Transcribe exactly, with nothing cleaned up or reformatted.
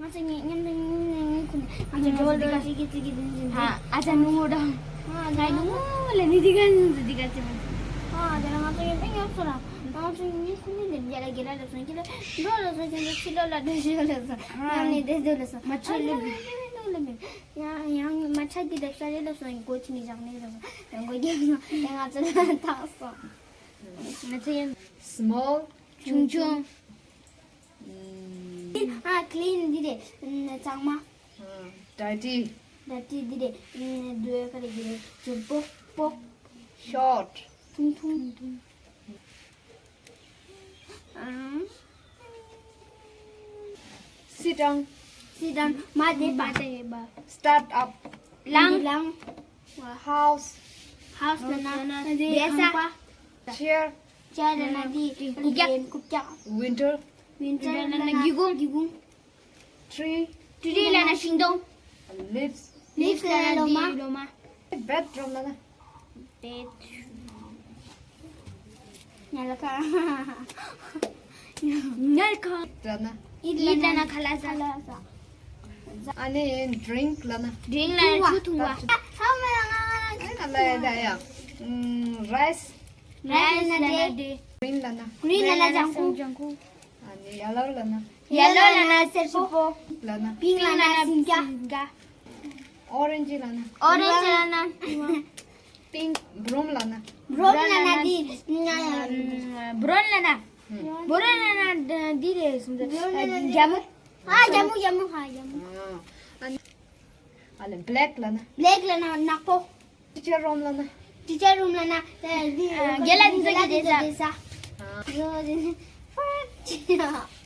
ང་ཚོ་ངའི་མཉམ་དུ་ངའི་ཁུ་ནས་ང་ཚོ་འགྲོ་འདི་ག་ཅིག་གི་ཅིག་གི་འདི་འདི། ཨ་ཨ་ཅག་ནུ་མོ་འགྲོ། ཨ་ང་ནུ་མོ་ལ་ནི་འདི་ག་ནི་འདི་ག་ཅིག་མ། ཨ་དེ་ལ་ང་ཚོ་ངའི་པེ་ཉོབ་སོ་ར། ང་ཚོ་ངའི་ཁུ་ནས་འདི་རྒྱ་ལ་རྒྱ་ལ་ལ་སོང་ཁྱི་ལ་འགྲོ་ལ་སོང་ཁྱི་ལ་ཕྱི་ལོ་ལ་འགྲོ་ཤི་ལ་སོང་། ཡང་ནི་དེ་དེ་ལ་སོང་། མ་ཆོད་ལེ་མི། ཡང་ཡང་མ་ཆ་གི་ལེབ་ས་རེ་ལ་སོང་། གོ་ཆི་ནི་བཞག་ནི་ལ་སོང་། ཡང་གོ་རྒྱབ་སོང་། ཡང་ང་ཚོ་ལ་ཐག་སོང་། ང་ཚོ་ཡང་small ཆུང་ཆུང་། ཨ་clean འདི་རེད། གཙང་མ། dirty dirty འདི་རེད། འདི་ག་རེ་འདི་རེད། བྱུར་པོ་པོ། short ཐུང་ཐུང་། ཨང་། sit down sit down མ་བསྡད་པ། start up ལངས། ལངས། house house ལབ་ན་བསྡད་ས། chair chair ལབ་ན་འདི་རྐུབ་བཀྱག་རྐུབ་བཀྱག window window ལབ་ན་སྒེའུ་ཁུང་། སྒེའུ་ཁུང་། tree tree ལབ་ན་ཤིང་སྡོང་། leaves leaves ལབ་ན་འདི་ལོ་མ། bedroom ལབ་ན། bed ཉལ་ཁང་། ཉལ་ཁང་། ལབ་ན། eat ལབ་ན་ཁ་ལག་ཟ། ཨ་ནི་drink ལབ་ན། drink ལབ་ན་ཆུ་འཐུང་བ། ཨ་ལ་ཡ་ད་ཡ། rice rice ལབ་ན་འབྲས། green ལབ་ན། green ལབ་ན་ལྗང་ཁུ། ལྗང་ཁུ། ཨ་ནི་yellow ལབ་ན། yellow ལབ་ན་སེར་པོ། ལབ་ན། pink ལབ་ན་སེང་སྐྱ། orange ལབ་ན། orange ལབ་ན་pink brown ལབ་ན། brown ལབ་ན་འདི། brown ལབ་ན། brown ལབ་ན་འདི་རེད་སོང་ཙང་རྒྱ་མོ། ཨ་རྒྱ་མོ་རྒྱ་མོ། ཧ་རྒྱ་མོ། ཨ་ནི། ཨ་ལེ་black ལབ་ན། black ལབ་ན་ནག་པོ། teacher room ལབ་ན། teacher room ལབ་ན་དེ་དེ་རྒན་ལགས་འཛིན་གྱི་བསྡད་ས། བསྡད་ས། ཨ།